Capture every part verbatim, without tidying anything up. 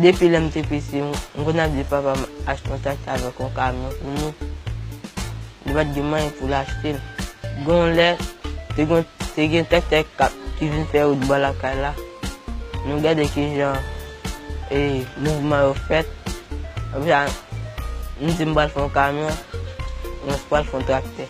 Depi lè m te piti, m, m konn ap di papa m achte yon traktè avèk yon kamyon pou nou. Li pa t gen mwayen pou l achte l. Gen yon lè, te gen, te gen tèktèk k ap, ki vin fè wout bò lakay la. Nou gade kijan, e, mouvman yo fèt. Apre sa, m di m pral fè yon kamyon, mwen pral fè yon traktè.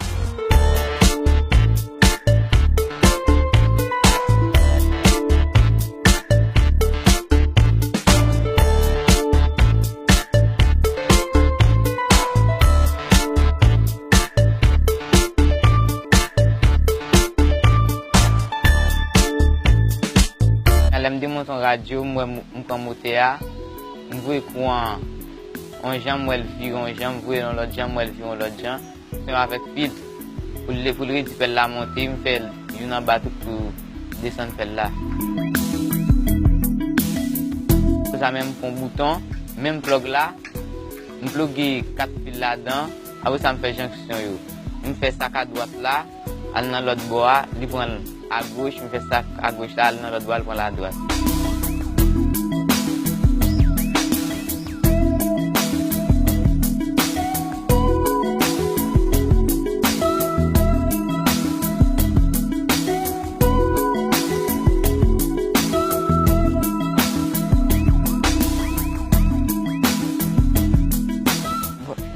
Lè m demonte yon radyo, m wè m, m pran motè a, m voye kouran an yon jan, m wè l vire yon jan, m voye l yon lòt jan, m wè l vire yon lòt jan. Menm avèk pil. Pou l, pou l redi pèl la monte, m fè l youn anba tou pou desann pèl la. Apre sa, menm m pran bouton, menm plòg la, m ploge kat pil ladan, apre sa, m fè janksyon yo. M fè sa k adwat la, al nan lòt bò a, li pran l agoch, m fè sa agoch la, al nan lòt bò a, li pran l adwat.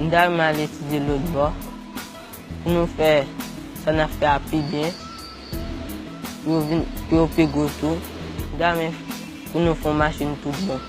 M ta renmen al etidye lòt bò pou nou fè sa n ap fè a pi byen, pou yo vin, pou yo pi gwo tou. M ta renmen pou nou fè yon machin tout bon.